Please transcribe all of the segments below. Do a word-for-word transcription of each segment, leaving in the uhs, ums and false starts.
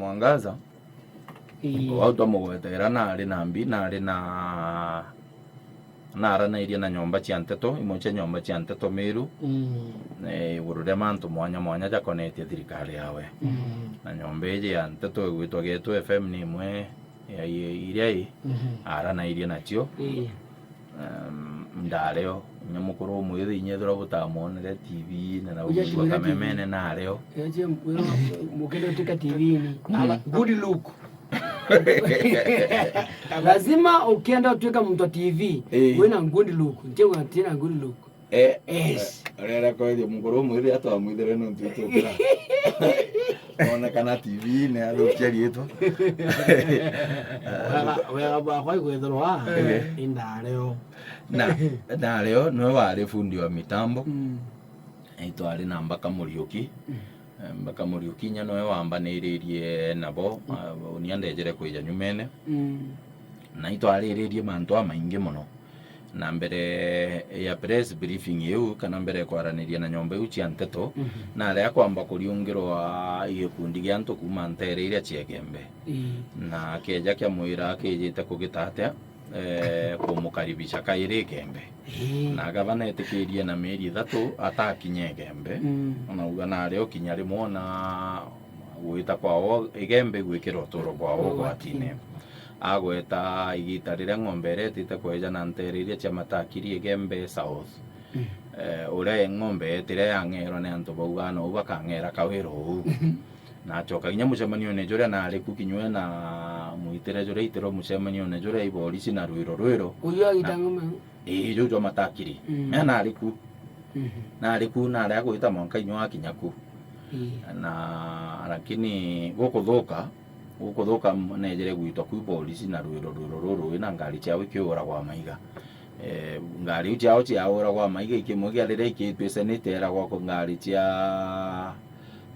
Mwangaza, ii, wau twamugwetera nari na mbi, nari na, naranairie na nyomba cia nteto, imwe cia nyomba cia nteto Meru, mm, eh, iguru ria mantu mwanya mwanya jakonetie thirikari yawe. Mm. Na nyomba iji ya nteto igwitwa Getu F M ni imwe ya i-, iria i, mhm, aranairie nacio. Ii. Em, ndareo. Inya mukuru umwithi, inya ethirwa butamwonere T V-ini na uja uigua kamemene, nareo. Eje mukenda utika T V-ini. Mm. Good look. Lazima ukienda utuika muntu wa T V, ii, wina good look. Nje wina good look. Eh, yes. Eh, rera kwethia mukuru umwithi atwamwithire nontu itukira. Onekana T V-ini athukia riitwa. Wega, wega bwakwa ikwithirwa, eh, indareo. Na, nareo, niwe wari fundi wa mitambo. Mm. Itwari na Mbaka Muriuki. Mm. Eh, Mbaka Muriuki inya niwe wambaniririe nabo, mm, ah, unia ndejere kwija nyumene. Mm. Na itwariririe mantu amaingi mono. Na mbere ya press briefing iu, kana mbere ya kwaraniria na nyomba iu cia nteto, mhm, nari akwamba kuriungirwa gikundi gia antu kuuma nteere iria cia Igembe. Ii. Na keja kiamwira kijite kugita atia, eh, kumukaribisha kairi Igembe. Ii. Na gavana etikirie na mieri ithatu atakinya Igembe. Mm. Anauga nari okinya rimwe ona gwita kwao Igembe gwikira uturo bwao ugwatine. Ugwatine. Agweta igita riria ng'ombe iria itite kweja na nteere iria cia Matakiri Igembe South. Mm. Eh, uria ng'ombe etire yang'erwa ni antu baugaa nou bakang'era kawira uu. Na acoka kinya mucemanione juria nari ku kinywe na mwitire juria aitirwe mucemanione juria i borisi na Rwiro Rwiro. Uyu agita na ng'ombe? Ii, juu jwa Matakiri. Mm. Me nari ku. Mhm. Nari ku, nari agwita mwanka inywa akinya ku. Ii. Na, lakini gukuthuka, gukuthuka m-, nejire gwitwa kwi borisi na Rwiro, Rwiro ruru rwina ngari ciao ikiuragwa maiga. Eh, ngari iu ciao ciauragwa maiga, ikimwe kia riria ikitwi Senate eragwa ku ngari cia,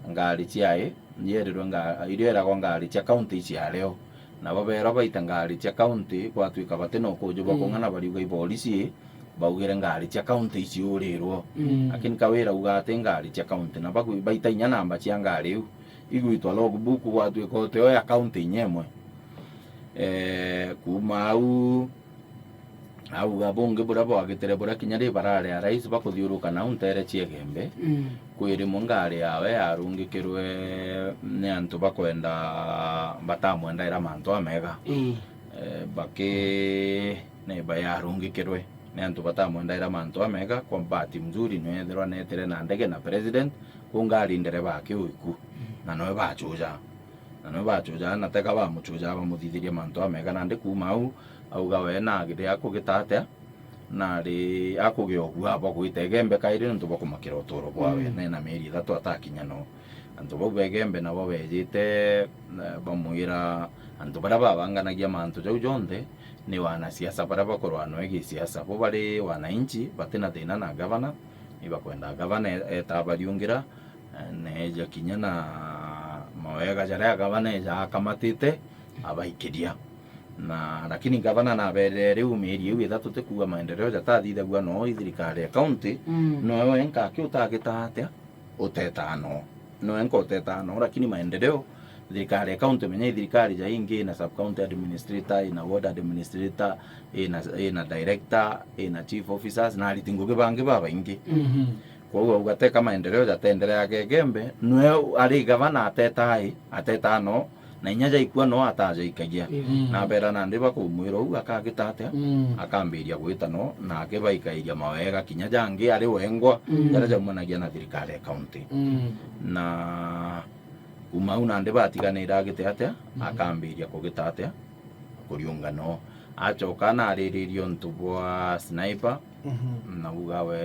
ngari cia i, yerirwe nga-, iria eragwa ngari cia county iciareo. Nabo beerwa baita ngari cia county, gwatwika bati na ukuuju bwa, mm, kung'ana, bariuga iborisi, baugire ngari cia county iciurirwo. Mm. Lakini Kawira auga ati ngari cia county, na bagu-, baita inya namba cia ngari iu, igwitwa logbook, gwatwika utio ya county inya imwe. Eh, kuuma au, auga bungi buria bwagitire buria kinya ri barari a rais bakuthiuruka nau nteere cia Igembe. Mm. Kwi rimwe ngari yawe yarungikirwe ni antu bakwenda, batamwendaira mantu amega. Mm. Eh, baki-, ni ba-, yarungikirwe ni antu batamwendaira mantu amega. Kwa bahati mzuri, niwe ethirwa netire na ndege na president, ku ngari ndereba akiuiku, na niwe bachujaa. Na niwe bachujaa, na teka bamuchujaa bamuthithirie mantu amega. Nandi kuuma au, auga we nari akugita atia, nari akugia ugua bwa gwita Igembe kairi nontu bwa kumakira uturo bwawe, mm, na ena mieri ithatu atakinya no. Antu bau ba Igembe nabo bejite, eh, bamwira antu baria babanganagia mantu jau jonthe ni wanasiasa baria bakorwa noe gisiasa. Bo bari wananchi, batina thina na gavana, ibakwenda gavana e-, eta bariungira, eh, neeja kinya na mawega jaria gavana eja akamatite, abaikiria. Na, lakini gavana nabeerire riu mieri iu ithatu ti kuuga maendeleo jatathithagua noo i thirikari ya county, mm, noe wenka aki utagita atia, utetaa noo. Noe wenka utetaa noo, lakini maendeleo, thirikari ya county, menya i thirikari ja ingi, ina sub county administrator, ina ward administrator, ina, ina director, ina chief officers, na ariti ngugi bangi babaingi. Mhm. Kwou auga teka maendeleo jatendereaga Igembe, nwe ari gavana atetaa i, atetaa noo, na inya jaikua noo atajaikagia. Mm. Na beera nandi bakumwira uu akagita atia, mm, akambiria gwita noo, na akibaikairia mawega kinya jangi ari wengwa, mm, jaria jaumanagia na thirikari ya county. Mm. Na kuuma au nandi batiganire agite atia, mhm, akambiria kugita atia, kuriunga noo. Acoka nariririe untu bwa Sniper, mhm, na auga we,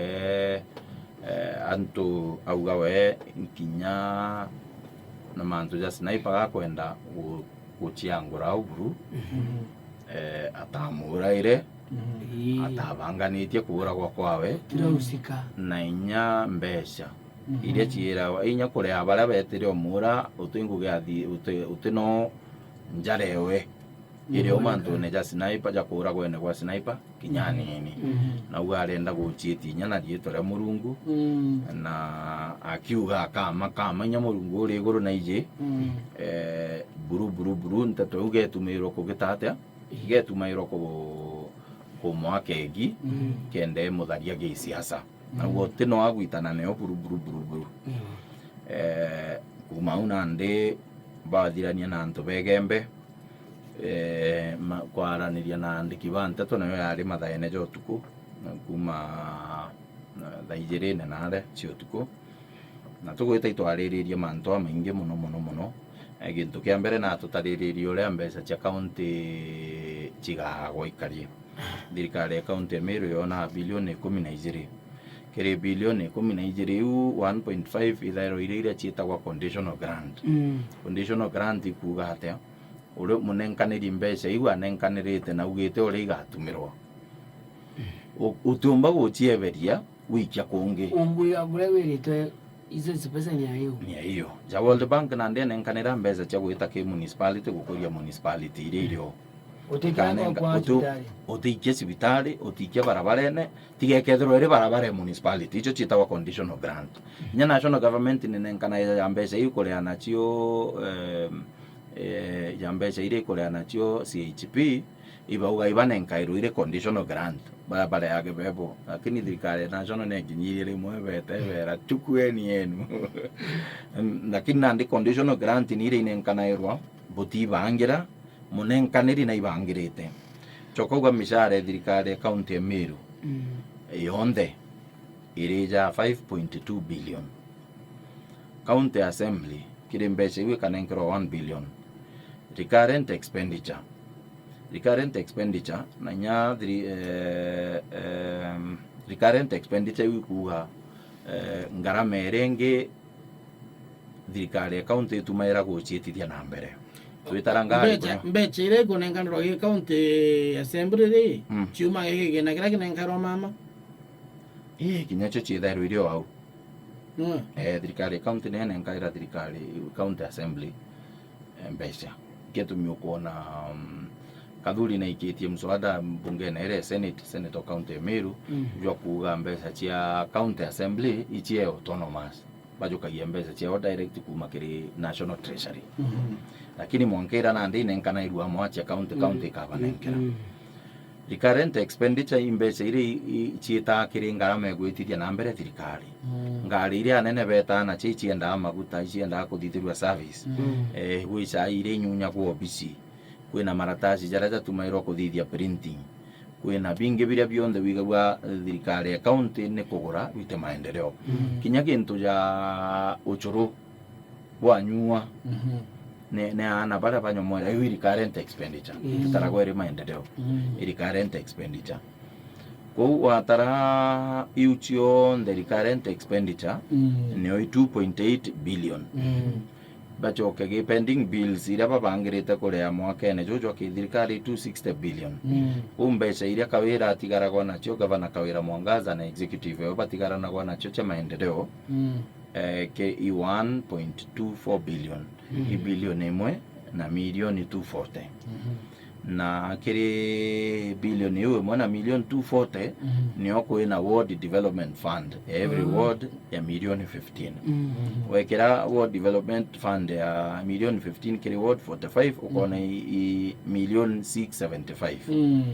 eh, antu, auga we kinya na mantu ja Sniper gakwenda gu-, guciangura au buru, mhm, eh, atamuraire, mhm, ii, atabanganitie kuuragwa kwawe, tirahusika, na inya mbeca, mhm, iria ciirawa, inya kuria baria betire umura, uti ngugi athi-, uti, uti no njarewe. Irio mantune ja Sniper, ja kuuragwene gwa Sniper, kinya, mhm, anini. Mhm. Nau arenda guciitia inya na riitwa ria Murungu, mm, na akiuga akama, kama inya Murungu uri iguru na iji, mm, eh, Buru buru, nteto iu getumirwa kugita atia? Igetumairwa ku-, kumwaka egi, Mm. kenda imutharia gisiasa. Mm. Naguo ti no agwitana neo buru, buru, buru, buru. Mm. Eh, kuma au nandi bathirania na antu begembe, eh, ma-, kwaraniria na andiki ba nteto, nayo yari mathaene ja utuku, kuma, eh, thaa ijirine nare cia utuku. Na tugwita itwariririe mantu amaingi mono, mono, mono. Eh, gintu kia mbere, natutariririe uria mbeca cia kaunti cigagwa ikarie. Thirikari ya kaunti ya Meru yonaa bilioni ikumi na ijiri. Kiri bilioni ikumi na ijiri iu, one point five ithairwa iri iria ciitagwa conditional grant. Mm. Conditional grant ikuuga atia? Uria munenkaniri mbeca iu anenkanirite na augite uria igatumirwa. U-, utiumba gucieberia wikia kungi. Umbuya buria wiritwe, icio pesa ni ya iu. Ni ya iu. Ja World Bank nandi anenkanira mbeca cia gwita ki municipality gukuria municipality iria irio. Utikia Ikanenga-, kwa utu-, cibitari. Utiikia cibitari, utiikia barabarene, tiga ikethirwa iri barabara ya municipality, icio ciitagwa conditional grant. Kinya national government ni nenkanaira ja mbeca iu kuria nacio, em, eh, ja mbeca iria ikuria nacio C H P, ibauga ibanenkairwe iri conditional grant, baria bareage bebo. Lakini thirikari ya national ni ekinyirie rimwe bete bera, "Chukueni yenu." Em, lakini nandi conditional grant ni iria inenkanairwa, butibangira, munenkaniri na ibangirite. Coka uga mishahara ya thirikari ya kaunti ya Meru Mm. yonthe iri ja five point two billion. County Assembly, kiri mbeca iu ikanenkerwa one billion. Recurrent expenditure. Recurrent expenditure, na inya thiri-, eh, em, recurrent expenditure iu ikuuga, eh, ngarama iria ingi thirikari ya county itumaira guciitithia na mbere. Twitara ngari Mbeca, kunya. Mbeca iria ikunenkanirwa gi county assembly ri, Mm. ciumaga gi kigina kiria kinenkairwa mama? Ii, kinya cio ciithairwa iri o au. Mm. Eh, thirikari ya county niyo inenkaira thirikari, county assembly, eh, mbeca. Gitumi ukwona, mm, Kathuri naikitie mswada mbungene iria ya Senate, Senate o county ya Meru, Mm. jwa kuuga mbeca cia county assembly icie autonomous. Bajukagia mbeca ciao direct kuma kiri National Treasury. Mhm. Lakini mwanka ira nandi inenkanairua amwe acia county, Mm. county ikabanenkera. Mm. Recurrent expenditure i mbeca iria i, i, ciitaa kiri ngarama igwitithia na mbere thirikari. Mm. Ngari iria anene betaa nacio iciendaa maguta, iciendaa kuthithirua service. Mm. Eh, gwi cai iria inyunyagwa obisi. Kwina maratasi jaria jatumairwa kuthithia printing. Kwina bingi biria bionthe wigagua, eh, thirikari ya county ni kugura wite maendeleo. Mm. Kinya gintu ja ucuru bwanyua, Mhm. ni, ni aana baria banyomwera, iu i recurrent expenditure. Mm. Ititaragwa iri maendeleo. Mm. I recurrent expenditure. Kwou watara iu cionthe recurrent expenditure, Mm. nio i two point eight billion. Mm. Bacoke gi pending bills iria babangirite kuria mwakene juju jwa kithirikari, two sixty billion. Mm. Kwou mbeca iria Kawira atigaragwa nacio, Gavana Kawira Mwangaza na executive yao batigaranagwa nacio cia maendeleo, Mm. eh, ke i one point two four billion. Mm. I billion imwe na milioni two forty. Mhm. Na kiri billion iu imwe na milioni two forty, Mhm. nio kwina ward development fund ya every Mm. ward ya milioni fifteen. Mm. Wekira ward development fund ya milioni fifteen kiri ward forty-five, ukona Mm. i, i milioni six seventy-five. Mm.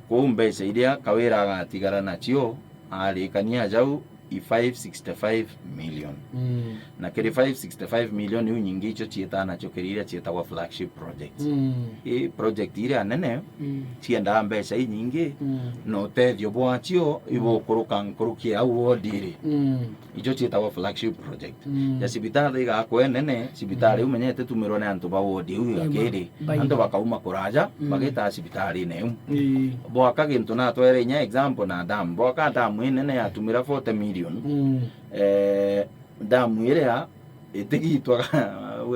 Kwou mbeca iria Kawira agatigara nacio, arikania jau, i five sixty-five million. Mm. Na kiri five sixty-five million iu nyingi icio ciitaa nacio kiri iria ciitagwa flagship projects. Mm. I project iria nene, Mm. ciendaa mbeca inyingi, Mm. na utethio bwacio ibukuruka nkuruki ya au ward iri. Mm. Icio ciitagwa flagship project. Mm. Ya cibitari igakwa inene, cibitari Mm. iu menyete tumirwa ni antu ba ward iu Ema. igakiri. Baima. Antu bakauma kuraja, Mm. bagita cibitarine iu. Ii. Bwaka gintu natwere inya example na dam. Bwaka dam inene yatumira forty million. Mm. Eh, dam iria itigitwaga,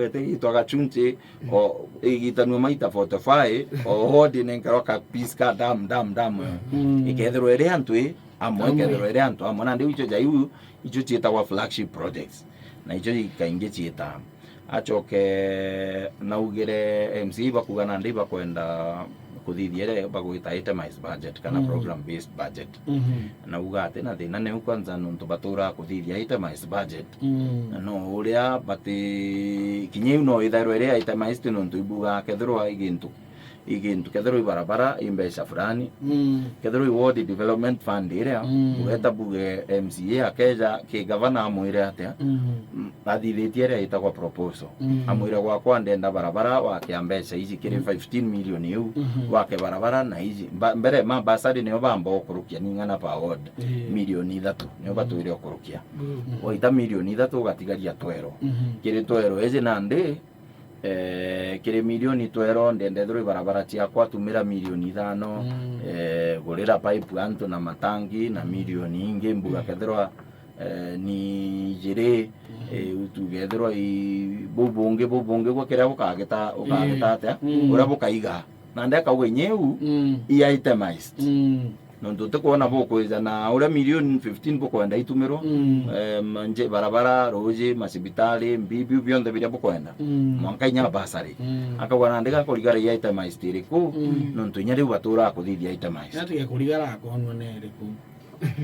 itigitwaga chunche, o igitanua maita forty-five, o ward inenkerwa ka piece ka dam, dam, dam. Mm. Ikethirwa iri antu i amwe, Amwe. ikethirwa iri antu amwe. Na ndiu icio ja iu, icio ciitagwa flagship projects. Na icio ikaingi ciitaa. Acoke naugire M C A bakuga nandi bakwenda kuthithia iria bagwita itemized budget kana Mm. program based budget. Mhm. Na uga ati na thina niu kwanza nontu baturaa kuthithia itemized budget. Mm. Na no uria bati kinya iu no ithairwa iria itemized nontu ibugaa kethirwa i gintu, i gintu kethirwa i barabara i mbeca fulani. Mm. Kethirwa i ward development fund iria Mm. ugeta buge M C A akeja ki gavana amwire atia? Mm. Mm, athithitie iria itagwa proposal. Mm. Amwire gwakwa ndenda barabara wake a mbeca iji kiri Mm. fifteen million iu, Mhm. wake barabara na iji. Mba-, mbere ma bursary nio bamba ukurukia ning'ana per ward. Eh. Milioni ithatu nio Mm. batwire ukurukia. Mm. Waita milioni ithatu ugatigaria twero. Mhm. Kiri twero iji nandi, eh, kiri milioni twero ndenda ethirwa ibarabara ciakwa tumira milioni ithano, Mm. eh, gurira pipe antu na matangi na milioni ingi mbuga Mm. kethirwa eh, ni ijiri, Mm. eh, utuge ethirwa i, bubungi, bubungi gwa kiria bukagita, ukagita Eh. atia? Mm. Uria bukaiga. Nandi akauga inya iu Mm. i itemized. Mm. Nontu utikwona bukwija na uria milioni fifteen bukwenda itumirwa, Mm. em, nje, barabara, ruji, macibitari, mbi, biu bionthe biria bukwenda. Mm. Mwanka inya bursary. Mm. Akauga nandi gakurigara i itemized iriku, Mm. nontu inya riu baturaa kuthithia itemized. Atige kurigara akonwa ni iriku.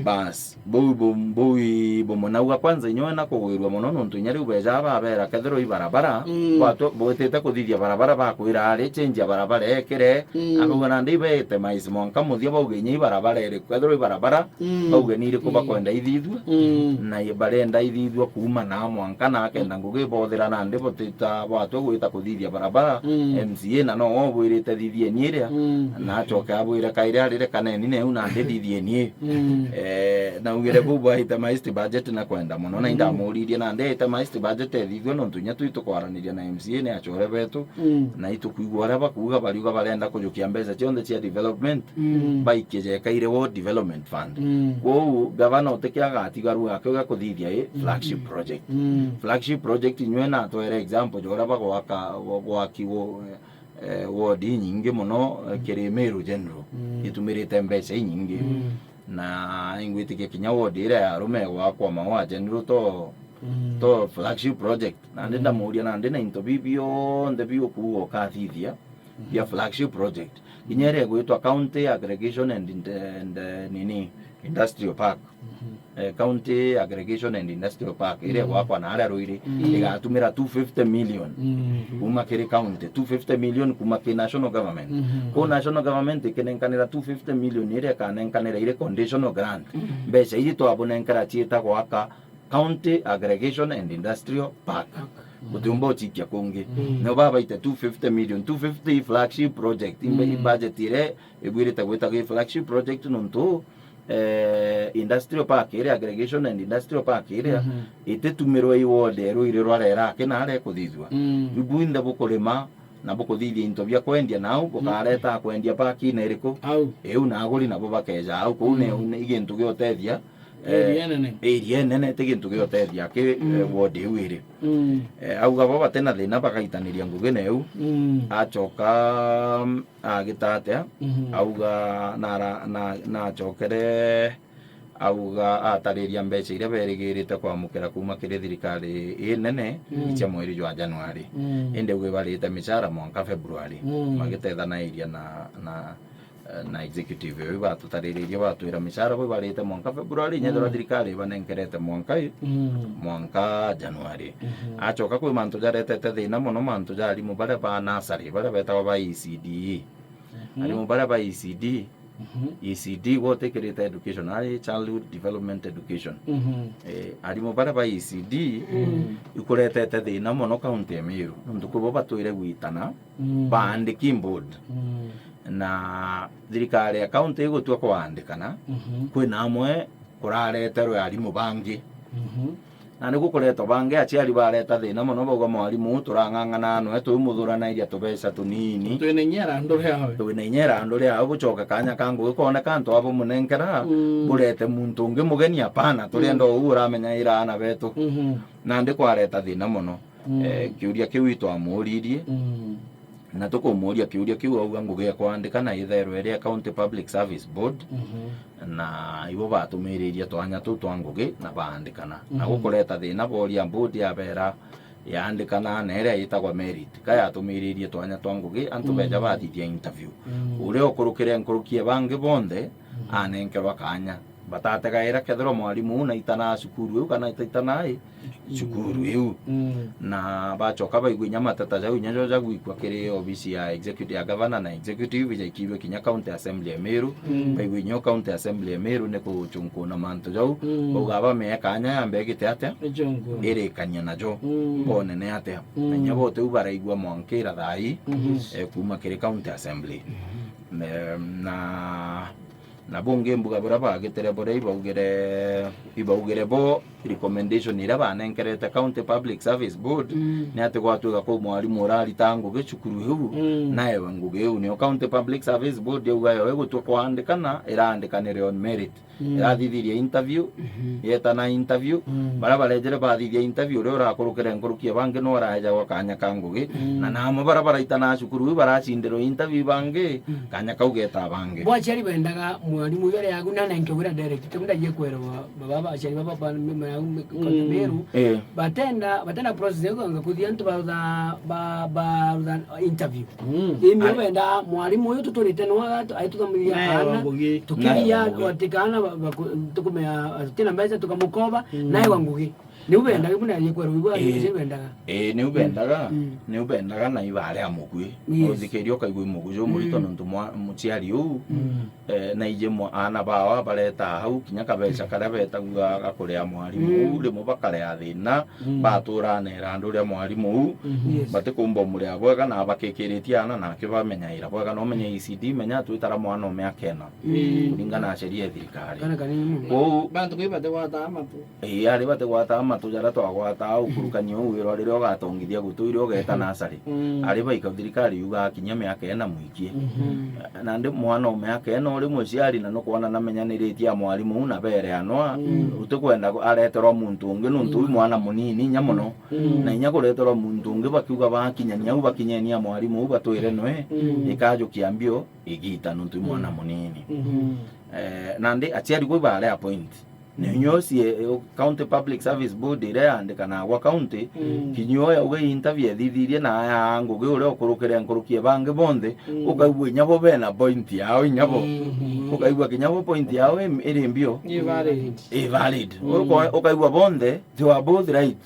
Bas, buu bu-, buu i bumwe nauga kwanza inywe na kugwirua mono nontu inya riu beejaa babera kethirwa i barabara, Mm. bwatwa-, bwitite kuthithia barabara bakwira ari change ya barabara ekire, Mm. akauga nandi ibeete mais mwanka muthia bauge inya i barabara iriku, kethirwa i barabara, Mm. bauge ni iriku Mm. bakwenda ithithua, Mm. na i-, barenda ithithua kuuma naa mwanka na akenda ngugi bothira nandi butita bwatwa gwita kuthithia barabara, Mm. M C A na no obwirite thithieni iria, Mm. na acoke abwire kairi arire kaneni neu nandi thithieni. Mm. Eh, naugire buu bwa itemized budget na kwenda mono, na Mm. indamuririe nandi itemized budget ethithua nontu inya twi tukwaraniria na M C A ni achore betu, Mm. na itukwigua uria bakuuga bariuga barenda kujukia mbeca cionthe cia development, Mm. baikie jekaire wo development fund. Mm. Kwou gavana utiki agatiga ruu akiuga kuthithia i Mm. flagship project. Mm. Flagship project inywe natwere example ja uria bagwaka, gwa-, gwaki wo-, eh, ward inyingi mono, eh, Mm. kiri Meru General, Mm. itumirite mbeca inyingi. Mm. Na ingwitikia kinya ward iria ya arume gwakwa Maua General to, Mm. to flagship project. Nandi Mm. ndamuria nandi na into biu bionthe biu ukuuga ukathithia, bia Mm. flagship project. Kinya iria igwitwa County Aggregation and Ind-, and, eh, nini, Industrial Park. Mhm. Eh, County Aggregation and Industrial Park, iria Mm. gwakwa na aria Ruiri, Mm. igatumira two fifty million Mm. kuma kiri county, two fifty million kuma kiri national government. Mhm. Ku national government ikinenkanira two fifty million iria ikanenkanira iri conditional grant. Mm. Mbeca iji twabunenkera ciita gwaka County Aggregation and Industrial Park. Park. Mm. Butiumba ucikia kungi. Mm. Nio babaite two fifty million, two fifty flagship project, imbe-, Mm. budget iria ibwirite gwitagwa i flagship project nontu, eh, industrial park iria, aggregation and industrial park iria, Mhm. ititumirwe i ward eru iri rwarera aki na aria ikuthithua. Mm. Ibu inthe bukurima na bukuthithia into bia kwendia nau, Mm. bukareta kwendia park-ine iriku? Au. Iu na aguri nabo bakeja au. Kuu ni, Mm. ni gintu giotethia, eh, Area nene. Area nene, ti gintu giotethia ki, Mm. eh, ward iu iri. Mm. Eh, auga bo bati na thina bagaitaniria ngugi na iu. Mm. Acoka, mm, agita atia? Mhm. Auga nara-, na, nacokere, auga atariria mbeca iria berigirite kwamukira kuuma kiri thirikari inene, Mm. icia mweri jwa Januari. Mm. Indi ugibarite micara mwanka February, Mm. magitethaniria na, na, eh, na executive iu batutariririe, batwira micara bau ibarite mwanka February, nyethira Mm. thirikari ibanenkerete mwanka i, Mm. mwanka January. Mhm. Acoka kwi mantu jaretete thina mono, mantu ja arimu baria ba nasari, baria betagwa ba E C D E. Mhm. Arimu baria ba E C D, Mhm. E C D gwe utikirite education, ari Childhood Development Education. Mhm. Eh, arimu baria ba E C D Mm. ikuretete thina mono kaunti ya Meru, nontu kwi bo batwire gwitana Mm. baandiki board. Mm. Na thirikari ya kaunti igutua kwaandikana, Mhm. kwina amwe kurareterwe arimu bangi. Mhm. Na niku kuretwa bangi, aciari bareta thina mono, bauga, "Mwarimu uu turang'ang'ana noe, tuimuthuranairia tubeca tunini. Twina inya irandu riawe." Twina inya irandu riawe, bucoke kanya ka ngugi kooneka antu abo munenkera, Mm. burete muntu ungi mugeni, apana, turienda Mm. uu uramenyaira aana betu. Mhm. Nandi kwareta thina mono. Mm. Eh, kiuria kiu itwamuririe. Mm. Na tukumuuria kiuria kiu, auga ngugi ya kwandika na ithairwe iri ya County Public Service Board, Mhm. na ibo batumiririe twanya tuu twa ngugi na baandikana. Na Mhm. gukureta thina, boria board yabera, yaandikana na iria itagwa merit, ka yatumiririe twanya twa ngugi antu beja bathithia interview. Uria ukurukire nkuruki ya bangi bonthe anenkerwa kanya. Batategaira kethirwa mwarimu uu naitana cukuru iu kana itaitanaa i cukuru iu. Na bacoka baigua inya mateta jau inya jo jagwikua kiri obisi ya executive, ya governor na executive, jaikirwe kinya county assembly ya Meru. Baigua inya county assembly ya Meru ni kuchunkuna mantu jau. Bauga bamee kanya yambe igite atia? Irikania najo. Bone ni atia? Na inya bote u baraigua mwankira thaa ii, eh, kuma kiri county assembly. Na, na bungi mbuga buria bagitire buria ibaugire, ibaugire bo recommendation iria banenkerete County Public Service Board, ni ati gwatuika kwi mwarimu urarita ngugi cukuru iu, naewe ngugi iu. Nio County Public Service Board yauga yo igutua kwandikana, iraandikanire on merit. Irathithirie interview, yetana interview, baria barejere bathithia interview, uria urakurukire nkuruki ya bangi no arajagwa kanya ka ngugi, na namo baria baraitana cukuru iu baracindirwe interview bangi, kanya kau geta bangi. Bo aciari bendaga mwarimu uyu aria agu nanenke wira direct, ti ndagie kwerwa baba, aciari baba ba, me, me, me, Meru, batenda, batenda process ya kwanga kuthia antu barutha, ba, barutha interview. Imi benda mwarimu uyu tuturite no agatu, aituthomithia ana, tukiria gwati kana tukumea, tutina mbeca tukamukoba, naewa ngugi. Niu bendaga, ibu narie kwerwa, ibu aciari bendaga. Ii, niu bendaga, niu bendaga na ibaria mugwi. Uthikiria ukaigua mugujo murito nontu mwa, muciari uu, eh, na ije mwa, ana bao bareta hau, kinya kabeca karia betagua gakuria mwarimu uu, rimwe bakarea thina, batura na irandu ria mwarimu uu, batikumba umuria bwega na bakikiritie ana nake bamenyaira bwega. No umenye E C D, menya twitara mwana o miaka ina, kuringana na sheria ya thirikari. Kana kanini muno. Kwou bantu kwi batigwataa matu. Ii, ari batigwataa matu jaria twagwataa ukurukania uu wirwa riria ugatongithia gutu iria ugeta nasari. Ari baika thirikari yugaga kinya miaka ina mwikie. Nandi mwana o miaka ina uri muciari na nukwona namenyaniritie a mwarimu uu na bereanwa, utikwenda areterwa muntu ungi nontu uu mwana munini inya muno. Na inya kureterwa muntu ungi bakiuga bakinyania au bakinyenia mwarimu uu batwire nwe, ikajukia mbio igita nontu ii mwana munini. Eh, nandi aciari gwe ibare appoint. Ni nyo cie, eh, County Public Service Board iria yandikanaga gwa county, kinya uria uga interview ethithirie na aya ngugi uria ukurukire nkuruki ya bangi bonthe, ukaigua inya bo bena point yao inya bo. Ukaigua kinya bo point yao im-, iri mbio. I valid. I valid. Uko-, ukaigua bonthe, they were both right.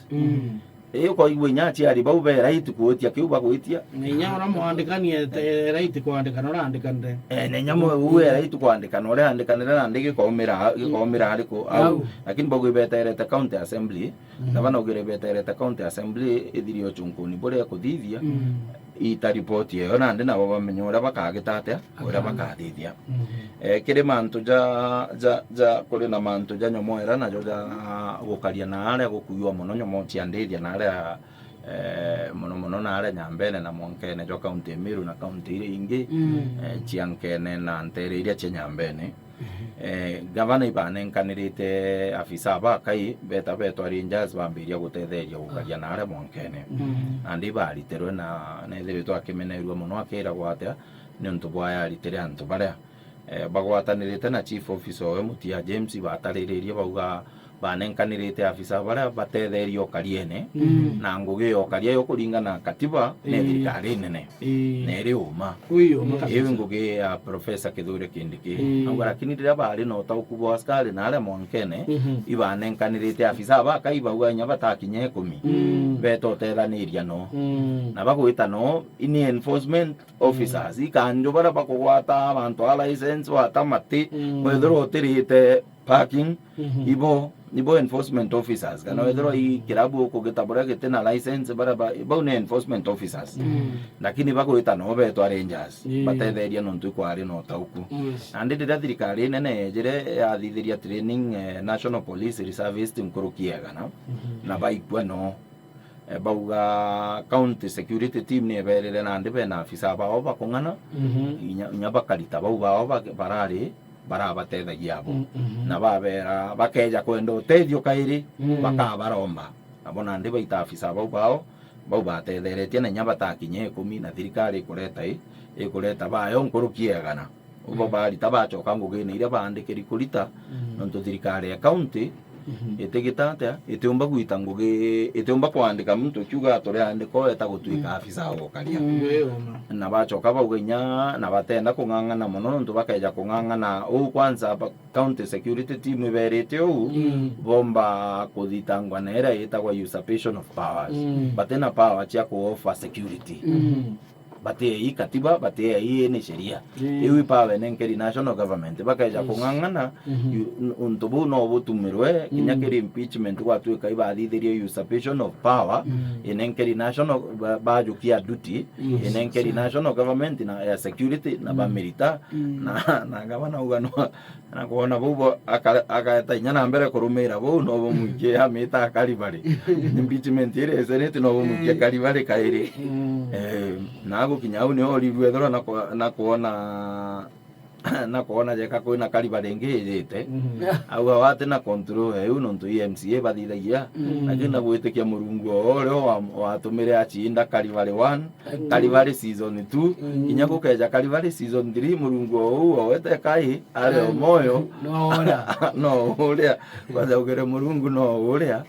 Ii, ukaigua inya aciari bau be right kwitia kiu bagwitia. Na inya uria mwandikani ete right kwandika na uria andikanire. Eh, na inya mwe uu e right kwandika na uria andikanire nandi gikaumira, gikaumira ariku au. Lakini bau ibeterete county assembly. Gavana augire ibeterete county assembly ithirie uchunkuni buria ikuthithia. Ita report iyo nandi nabo bamenye uria bakagita atia, uria bakathithia. Eh, kiri mantu ja, ja, ja, kuri na mantu ja nyomo era najo ja gukaria na aria gukuiwa mono nyomo cia ndithia na aria, eh, mono mono na aria Nyambene na Mwankene jwa county ya Meru na county iria ingi, eh, cia Nkene na ntere iria cia Nyambene. Eh, gavana ibanenkanirite afisa bakai beta betwa rangers bambiria gutetheria gukaria na aria Mwankene. Nandi ibaritirwe na, na ethiritwe akimenerua mono akiragwa atia, niuntu bwa yaritire antu baria, eh, bagwatanirite na chief officer owe Mutia James batariririe bauga banenkanirite afisa baria batetherie ukariene, na ngugi ya ukaria yo kuringana na katiba ni thirikari nene. Na iri uma. Iu ngugi ya Professor Kithure Kindiki. Auga lakini riria bari na utauku bwa askari na aria Mwankene, ibanenkanirite afisa bakai bauga inya batakinya ikumi. Beta utethaniria no. Na bagwita no, ni enforcement officers, ikanjo baria bakugwata abantu a license, wata mati, wethirwa utirite parking, ibo, ibo enforcement officers. Kana wethirwa i kirabu ukugita buria giti na license, baria ba, bau ni enforcement officers. Lakini bagwita no betwa rangers, batetheria nontu ikwari na utauku. Nandi riria thirikari nene yejire yathithiria training, eh, National Police Reservist nkuruki ya igana, na baikua no. Eh, bauga county security team ni iberire nandi bena afisa bao bakung'ana, inya, inya bakarita bau bao ba-, barari, barabatethagia abo. Na babera, bakeja kwenda utethio kairi, bakabaromba. Nabo nandi baita afisa bau bao, bau batetheretie na inya batakinya ikumi, na thirikari ikureta i, ikureta bayo nkuruki ya igana. Ubo barita bacoka ngugine iria baandikiri kurita, nontu thirikari ya county Mhm. Itigita atia? Itiumba gwita ngugi, itiumba kwandika muntu kiuga aturiandika eta gutuika Mm. afisa wa gukaria. Mm. Ii, uma. Na bachoka bauga inya, na batenda kung'ang'ana mono, nontu bakeja kung'ang'ana uu kwanza ba-, county security team iberite uu, Mm. bomba kuthitangwa na iria itagwa usurpation of powers. Mm. Batina power cia ku offer security. Mm. Batiei katiba, batiei ni sheria. Mm. Iu i power enenkeri national government. Bakeja Yes. kung'ang'ana, Mhm. yu-, n-, untu buu no butumirwe, kinya Mm. kiri impeachment gwatuika ibathithirie usurpation of power, Mm. enenkeri national, ba-, bajukia duty, Yes. enenkeri Sawa. national government na ya security na Mm. ba milita, Mm. na, na gavana uga no, na kwona bau bo, aka-, ageta inya na mbere kurumira bau, no bumwikie amita Kalibari. Impeachment iria icenete no bumwikie Mm. Kalibari kairi. Mm. Eh, na gukinya au nio orirue ethirwa na kwa-, na kwona, na kwona jeka kwina Kalibari ingi ijite. Mm. Au awate na control eu nontu i M C A bathithagia. Mm. Lakini na gwitikia Murungu o uria wa-, watumire acinda Kalibari one, Two. Kalibari season two, Mm. kinya gukeja Kalibari season three, Murungu o uu o wete kai, ari o Mm. moyo. No uria. No uria. Kwanza ugere Murungu no uria.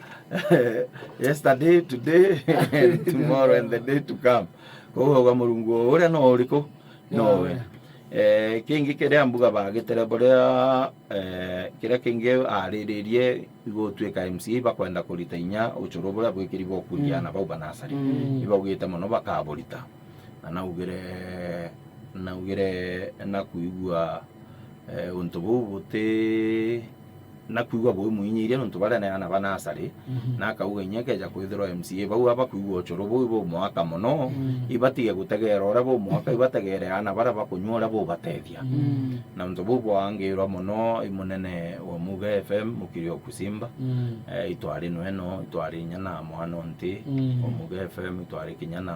Yesterday, today, and tomorrow, and the day to come. Koguo uga Murungu o uria no uriku? No No we. uria. Eh, kingi kiria mbuga bagitire buria, eh, kiria kingi ariririe, igutwika M C A bakwenda kurita inya ucuru buria bwikiri bwa kuria Mm. aana bau ba nasari. Mm. Ibaugite mono bakaburita. Na naugire, naugire na kwigua, eh, untu buu buti, na kwigua bumwinyiirie nontu baria ni aana ba nasari, Mhm. na akauga inya keja kwithirwa M C A bau abakwigua ucuru buu bumwaka mono, Mm. ibatige gutegeera uria bumwaka, ibategeere aana baria bakunyua uria bubatethia. Mm. Na untu buu bwangirwa mono i munene wa Muga F M, Mukiri o Kusimba. Mm. Eh, itwari nweno, itwari inya na mwana o nti, Mm. o Muga F M, itwari kinya na,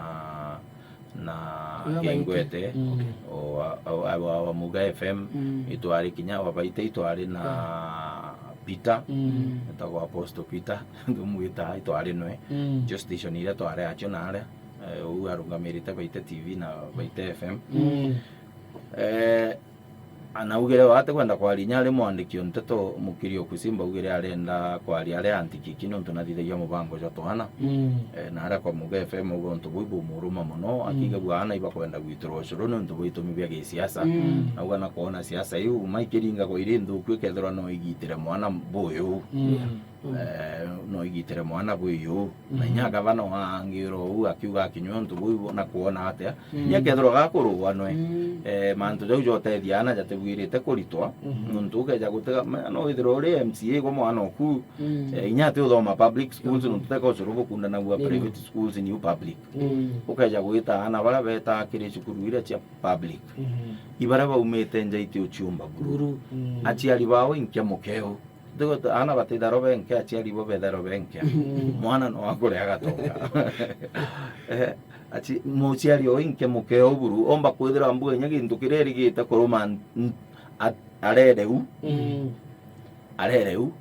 na Uria Kengwete, Maiti. Mm. Okay. o wa, o wa, wa, wa Muga F M, Mm. itwari kinya wa Baite, itwari na Ah. Peter, Mm. etagwa Apostle Peter, ndumwita, itwari nwe. Mm. Ncio station iria twari acio naria, eh, uu arungamirite Baite T V na Baite F M. Mm. Eh, anaugire we atikwenda kwaria inya ari mwandiki o nteto, Mukiri o Kusimba augire arenda kwaria ari antikiki nontu nathithagia mubango jwa twana. Mm. Eh, na aria kwa Muga F M auga untu buu bumuruma mono, Mm. akiigagua aana ibakwenda gwitirwa ucuru nontu bwa itumi bia gisiasa. Mm. Nauga na kwona siasa iu, ma ikiringagwa iri nthuku ikethirwa no igitire mwana buyu. Mm. Mm. Eh, no igitire mwana bwiyu. Na inya Mm. gavana wa angiro uu akiuga akinyua untu buu na kwona atia. Mm. Inya kethirwa gakurugwa nwe. Mm. Eh, mantu jau jotethia aana jatibwirite kuritwa. Mhm. Nontu ukeja gutega, ma-, no withirwa uri M C A gwa mwana oku. Mm. Eh, inya ati uthoma public schools, Mhm. nontu teka ucuru bukundanagua Nimo. private schools ni public. Mm. Ukeja gwita aana baria beta kiri cukuru iria cia public. Mhm. Ibaria baumite nja iti uciumba buru. Buru. Mm. Aciari bao inkia mukeo. Ndigo ta-, aana batitharo benke, aciari bo betharo benke. Mm. Mwana no akure agatonga. Eh, aci-, muciari o inke mukeo buru, omba kwithira mbuga inya gintu kiria erigite kuruma n-, n-, a-, arere u. Mm. Arere u.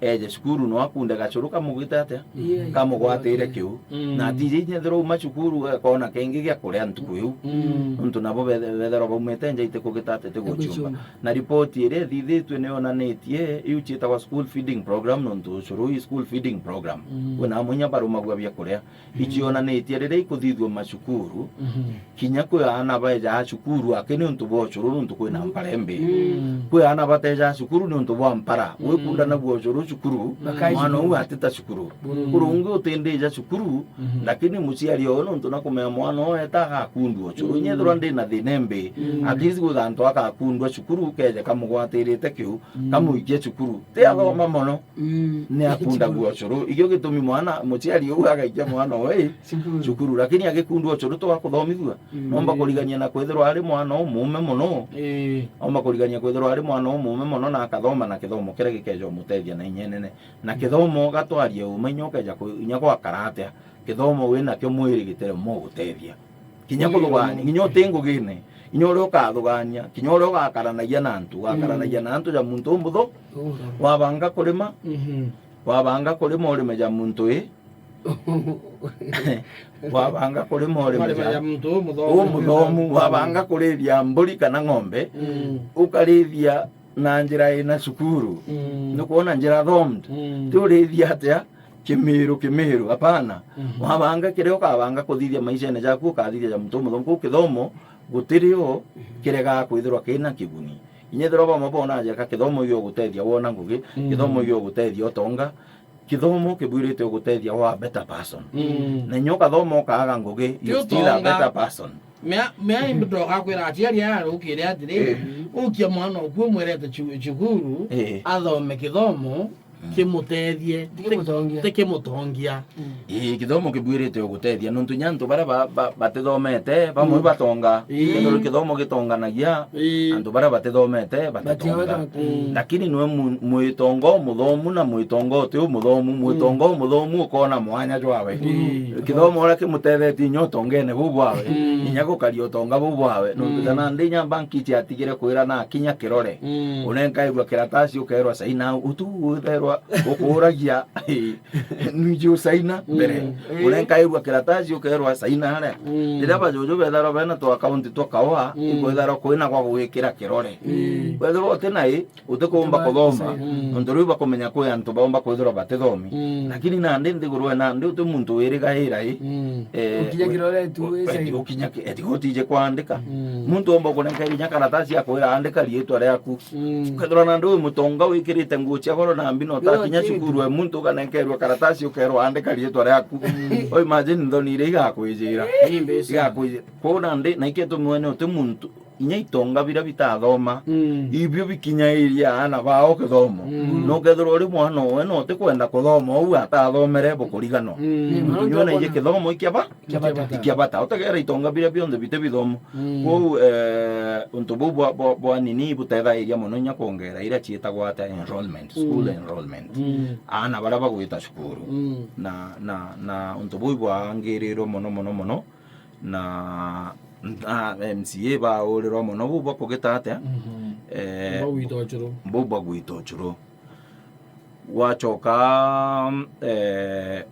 Eje cukuru no akunde gacuru kamugite atia? Yeah. Kamugwatire kiu. Mm. Na atiji inya ethirwa uma cukuru akona kengi gia kuria ntuku iu. Mm. Nontu nabo bethe-, bethirwa baumite nja iti kugita atia, ti guciumba. Guciumba. Na ripoti iria ithithitue ni yonanitie, iu ciitagwa school feeding program, nontu ucuru ii school feeding program. Mm. Kwina amwe inya barumagua bia kuria. Mm. Icionanitie riria ikuthithua macukuru, Mhm. kinya kwi aana baejaa cukuru aki niuntu bwa ucuru, niuntu kwina mpara imbi. Mm. Kwi aana batejaa cukuru niuntu bwa mpara. Mm. Wikundanagua ucuru cukuru, Makaiji mwana uu cukuru. atita cukuru. Mm. Kuri ungi utindija cukuru, Mhm. lakini muciari oyo niuntu na kumenya mwana oyo eta agakundua ucuru. Mm. Inya ethirwa ndina thina imbi, Mm. at least gwitha antu akakundua cukuru, keje kamugwatirite kiu, Mm. kamuikie cukuru. Ti athoma Mm. mono, Mm. ni akundagua ucuru. Ikio gitumi mwana, muciari uu agaikia mwana oyo i Cukuru. cukuru, lakini agikundua ucuru twa kuthomithua. Mm. Nomba kurigania na kwithirwa ari mwana umuume mono. Ii. Omba kurigania kwithirwa ari mwana umuume mono na akathoma na kithomo kiria gikeja umutethia na inya inene. Na kithomo gatwarie uma inya ukeja ku-, inya gwakara atia. Kithomo winakio mwiri gitire mo gutethia. Kinya Mwiri kuthugania, umwe. kinya uti ngugine, kinya uria ukathugania, kinya uria ugakaranagia na antu, ugakaranagia Mm. na antu ja muntu umutho-, Umuthomu. wabanga kurima, Mhm. wabanga kurima urime ja muntu i, wabanga kurima urime Kurima ja ja muntu umuthomu. umuthomu, wabanga kurithia mburi kana ng'ombe, Mm. ukarithia na njira ina cukuru. Mm. Nukwona njira thomed. Mm. Ti urithia atia? Kimiru, kimiru. Hapana. Mhm. Wabanga kiria ukabanga kuthithia maishene jaku, ukathithia ja muntu umuthomu. Kwou kithomo gutirio Mhm. kiregaa kwithirwa kina kiguni. Inya ethirwa bamwe bonaga ka kithomo gigutethia wona ngugi, Mm. kithomo gigutethia utonga, kithomo kibwirite gugutethia wa a better person. Mm. Na inya ukathoma ukaaga ngugi, Ti you're still a utonga. better person. Mea, mea imbi ndoka kwira aciari aya ukire atiri, Eh. ukia mwana oku umwirete cu-, cukuru, Eh. athome kithomo, Mm. kimutethie, Ti kimutongia. ti kimutongia. Mm. Ii, kithomo kibwirite ugutethia, nontu inya antu baria ba-, ba-, batithomete, bamwe Mm. batonga. Ii. Nontu kithomo gitonganagia, Ii. antu baria batithomete, Batiawe batitonga. ta-, mm. Lakini nwe mu-, mwitonga umuthomu na mwitonga uti umuthomu, mwitonga Mm. umuthomu ukona mwanya jwawe. Mm. Kithomo uria kimutethetie inya utongene buu bwawe, Mm. inya gukaria utonga buu bwawe. Nontu Mm. jana ndi inya banki ciatigire kwira na kinya kirore. Mm. Unenkairua kiratasi ukerwa saina utu utherwa ukuragia. Niji usaina mbere. Mm. Unenkairua kiratasi ukerwa saina aria. Mm. Riria bajuju betharwa bena tu account twa kaua, Mm. ikwetharwa kwina gwa gwikira kirore. Mm. Wethirwa uti na i, utikumba Uti kuthoma. Mm. Nontu riu bakumenya kwi antu baumba kwithirwa batithomi. Mm. Lakini nandi nthiguru ena nandi uti muntu wirigaira i. Mm. Eh, Ukinya we-, kirore tu we-, eti wisa. ukinya ki-, eti gutije kwandika. Mm. Muntu omba kunenka inya karatasi akwira andika riitwa riaku. Mm. Ukethirwa nandi wi mutonga wikirite nguo cia goro na mbino Yo, utakinya ti cukuru, we muntu ukanenkerwa karatasi ukerwa andika riitwa riaku. Mm. O imagine nthoni iria igakwijira. Ni mbeca. Igakwijira. Kwou nandi, na ikio tumiwe ni uti muntu, inya itonga biria bitathoma, Mm. ibio bikinyairia aana bao kithomo. Mm. Na ukethirwa uri mwana uwe na utikwenda kuthoma uu atathomere bukuriganwa. Mm. Muntu nyona ije kithomo ikia ba-, Kia bata. ikia bata. Utegera itonga biria bionthe biti bithomo. Mm. Kwou, eh, untu buu bwa, bwa, bwa nini butethairia mono inya kwongera iria ciitagwa ata enrollment, school Mm. enrollment. Mm. Aana baria bagwita cukuru. Mm. Na, na, na untu buu bwangirirwe mono, mono, mono. Na, na M C A baurirwa mono buu bwa kugita atia? Mhm. Eh, Bau gwita ucuru. Buu bwa gwita ucuru. Gwacoka, eh,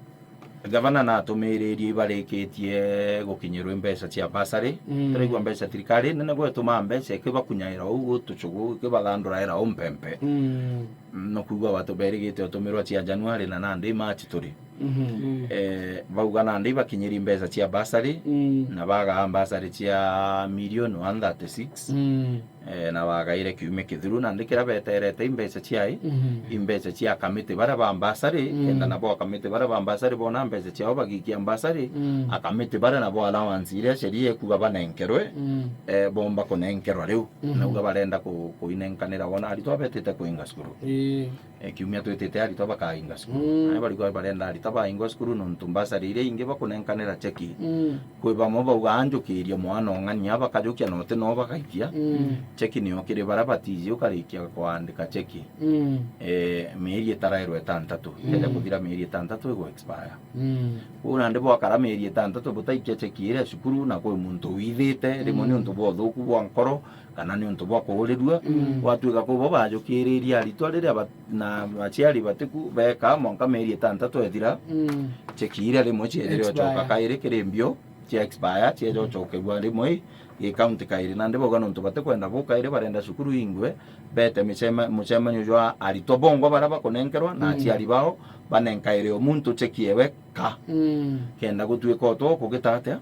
gavana natumiririe ibarikitie gukinyirwa mbeca cia bursary. Mm. Turaigua mbeca thirikari nene gwetumaa mbeca ikibakunyaira uu gutucugu, ikibathanduraira uu mpempe. Mm. No kwigua batu berigite utumirwa cia January na nandi March turi. Mhm. Mm. Eh, bauga nandi ibakinyiri mbeca cia bursary, Mm. na bagaa bursary cia million one thirty-six. Mm. Eh, na bagaire kiumia kithiru, nandi kiria beterete imbeca ciai, Mhm. imbeca cia akamiti baria ba bursary, Mm. kenda nabo akamiti baria ba bursary bona mbeca ciao bagikia bursary, Mm. akamiti baria nabo allowance iria sheria ikuga banenkerwe, Mm. eh, bomba kunenkerwa riu. Mhm. Nauga barenda ku-, kuinenkanira bona aritwa betite kuinga cukuru. Ii. Eh, kiumia twitite aritwa bakainga cukuru. Mm. Nae barigwa barenda aritwa baingwa cukuru nontu bursary iria ingi bakunenkanira cheki. Mm. Kwi bamwe bauga anjukirie mwana ong'ania bakajukia na uti no bagaikia. Mm. Cheki niyo kiri baria batiji ukarikia kwandika cheki. Mm. Eh, mieri itarairwa itantatu. Mm. Ikeja kuthira mieri itantatu igu expire. Mm. Kwou nandi bwakara mieri itantatu butaikia cheki iria cukuru na kwi muntu withite, rimwe Mm. ni untu bwa uthuku bwa nkoro, kana ni untu bwa kuurirua, Mm. gwatuika kuu bo bajukiririe aritwa riria bat-, na aciari batiku beeka mwanka mieri itantatu ethira, Mm. cheki iria rimwe ciejire Expire. Ocoka kairi kiri mbio, cia expire, cieja ocokegua rimwe i, i county kairi. Nandi bauga nontu batikwenda buu kairi, barenda cukuru ingwe, bete micema-, mucemanio jwa aritwa bongwa baria bakunenkerwa na Mm. aciari bao, banenkaire o muntu cheki ewe ka. Mm. Kenda gutuika o twakugita atia?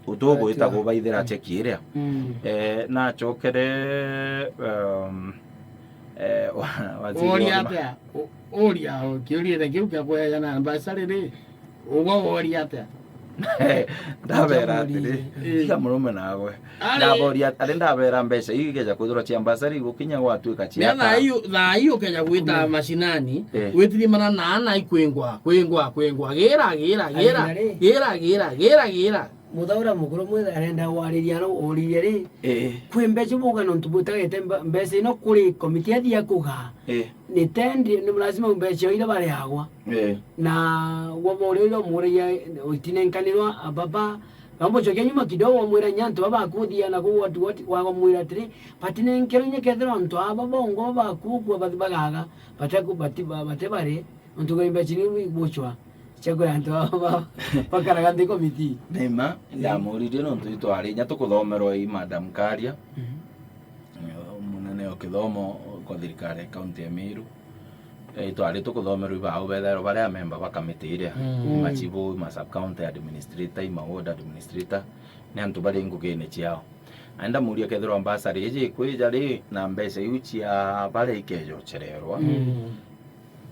Utugwita Atia. Kubaithira Mm. cheki iria. Mm. Eh, nachokere, um, eh, wa-, waziri wa Uria ma- atia? U-, uria, kiuria kiu kia kueja na mbasari ri, ugwa woria atia? Ndabera atiri, Eh. tiga murume nagwe. Ari- Ndaboria, ari ndabera mbeca iu ikeja kwithirwa cia mbasari gukinya gwatuika cia Mea thaa kara. iu, thaa iu ukeja gwita Mm. mashinani, Eh. witirimana na ana ikwingwa, kwingwa, kwingwa, gira, gira, gira, Ari nari? gira, gira, gira, gira. Muthaura mukuru mwe arenda wariria no uririe ri, Eh. kwi mbeca buga nontu butagete mba-, mbeca ino kuri komiti ya thia kuga. Eh. Ni tendi, ni lazima mbeca ira bareagwa. Eh. Na wabo uri uri omuragia itinenkanirwa ababa, bambocokia nyuma kidogo, wamwira nya antu baba bakuthia na ku what, what, wamwira atiri, batinenkerwe inya kethirwa antu aba bongo bakukua bathi bagaga, bate ku-, bati-, ba-, bate bari, Nontu gwa imbeca iria igwicwa cia kwira antu aba ba-, bakaraga nthi komiti. Ni mma, Mm. ndamuririe nontu itwari inya tukuthomerwa i Madam Karia. Mhm. Eh, munene o kithomo, kwa thirikari ya kaunti ya Meru. Eh, itwari tukuthomerwa ibau bethairwa bari amemba ba kamiti iria, mm, machibu, ma sub county administrator, ma ward administrator, ni antu bari ngugine ciao. Na ndamuria kethirwa mbasari iji ikwija ri, na mbeca iu cia baria ikeja uchererwa. Mm.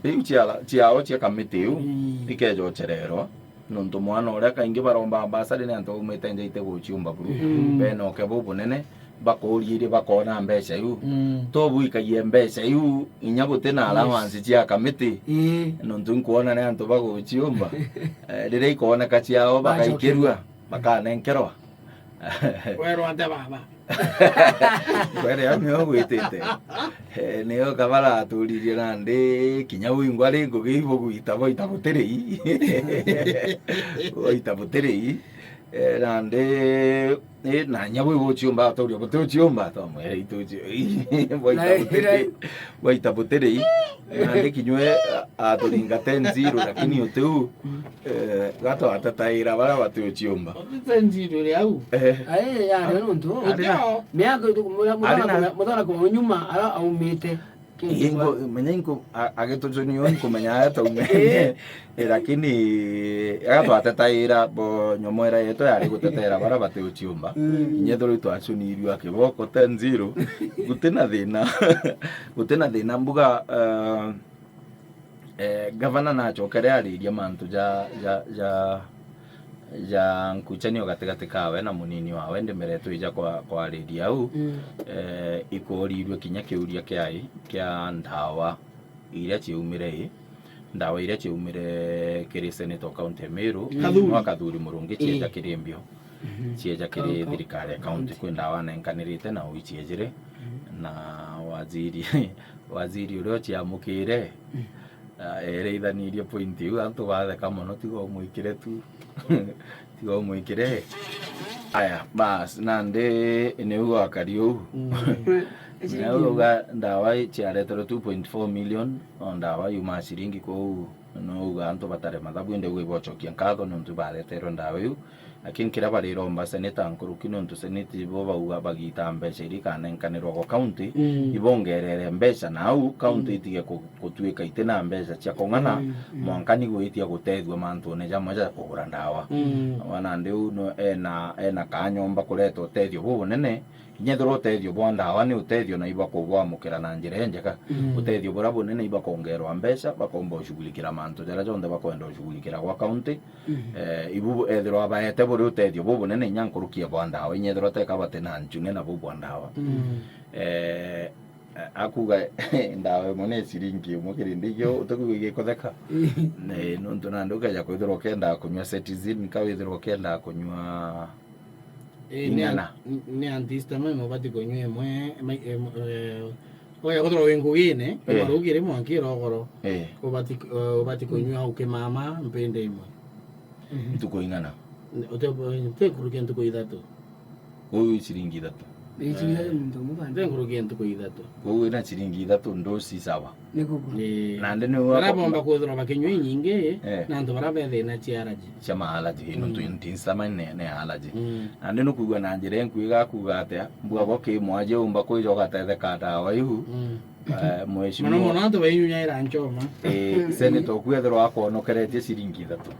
Iu cia, ciao cia kamiti iu, mm, ikeja uchererwa. Nontu mwana uria kaingi baromba mbasari ni antu baumite nja ite guciumba buru. Mm. Bena uke bubunene, bakuria iria bakona mbeca iu. Mm. To buikagie mbeca iu, inya guti na, yes, allowance cia kamiti. Ii. Nontu nkwona ni antu baguciumba. Eh, riria ikoneka ciao, bacokerua, bakanenkerwa. Werwa atia baba? Kwere ami ugwitite. Eh, nio kabaraturirie nandi kinya wingwa ri ngugi ibugwita bwaita butirei. Bwaita butirei. Eh, nandi, eh, na nya bwi buciumba, aturia buti uciumba, twamwira itu uci-, bwaita butirei. Bwaita butirei. Nandi kinywe, a-, aturinga ten zero, lakini utiu, eh, gatwatetaira baria bati uciumba. Ten zero ri au? Eh. Ai, ya, ri nontu. Ari na. Miaka tu, mura-, ari na. Muthona kwa nyuma, ara aumite. Ingo, menya ingo, a-, agitucunia inkumenya aria taume. Eh. Eh, lakini, agatwatetaira, bo, nyomwera yetu yari gutetera baria bati uciumba. Mm. Inya ethirwa itwacunirue kiboko ten zero, gutina thina, gutina thina mbuga, eh, eh, gavana nacokere ariria mantu ja, ja, ja, ja nkuchanio gatigati kawe na munini wawe, ndi mbere twija kwa, kwariria au, mm, eh, ikorirue kinya kiuria kiai kia ndawa iria ciaumire i, ndawa iria ciaumire kiri Senate o kaunti ya Meru, mm, Kathuri. Nwa Kathuri Murungi, ii, cieja kiri mbio. Mhm. Cieja kiri, kau-, kau-, thirikari ya kaunti, kaunti, kwi ndawa nenkanirite na ui ciejire, mhm, na waziri, waziri uria uciamukire, mm, ah, ereithanirie point iu, antu batheka mono, tiga umwikire tu. Tiga umwikire. Aya, bas, nandi niu gwakari uu. Mm. Nau uga ndawa i ciareterwe two point four million, o ndawa yuma ciringi kuu, no uga antu batare mathabu, indi uga ibocokia nkatho niuntu bareterwe ndawa iu. Lakini kiria bariromba seneta nkuruki, niuntu seneta ibo bauga bagita mbeca iria ikanenkanirwa gwa county, mm, ibongerere mbeca, na au county, mm, itige ku-, gutuika itina mbeca cia kung'ana, mm, mm, mwanka ni gwitia gutethua mantune jamwe ja kugura ndawa. Mm. Wana ndi u no ena, ena kanyomba kureta utethio bubunene, kinya ethirwa utethio bwa ndawa ni utethio na ibakubwamukira na njira injega. Mm. Utethio buria bunene ibakongerwa mbeca, bakomba ushughulikira mantu jaria jonthe bakwenda ushughulikira gwa county. Mm. Eh, ibu ethirwa baete buri utethio bubunene inya nkuruki ya bwa ndawa, inya ethirwa teka bati na nchune na bu bwa ndawa. Mm. Eh, akuga ndawa imwe ni ciringi imwe kirindi ikio, utikugua igikutheka. Ne, nontu nandi ukeja kwithirwa ukendaa kunywa Cetirizine, ka withirwa ukendaa kunywa ing'ana. Ni antihistamine ubati kunywa imwe, imwe, eh, oya kwithirwa wi ngugine, eh, kuma ruukiri mwanka irogoro. Eh. Ubati, eh, ubati kunywa ukimama mpindi imwe. Mhm. Ntuku ing'ana? Uti, uti nkuruki ya ntuku ithatu. Uu ciringi ithatu. Ni ciringi ithatu muntu umwe bana. Nti nkuruki ya ntuku ithatu. Uu wina ciringi ithatu nduci sawa. Ni kugwa. Ii. Nandi ni baria bomba kwithirwa bakinywa inyingi, eh, na antu baria be thina cia allergy. Cia ma allergy, ii, nontu, mm, antihistamine ni, ni allergy. Mm. Nandi nukwigua na njira inkui gakuga atia, mbua bo ki mwaje umba kwija ugatetheka ndawa iu. Mm. Eh, mheshimiwa. Mono mono antu bainyunyaira nchoma. Eh, senator oku ethirwa akwonokeretie ciringi ithatu.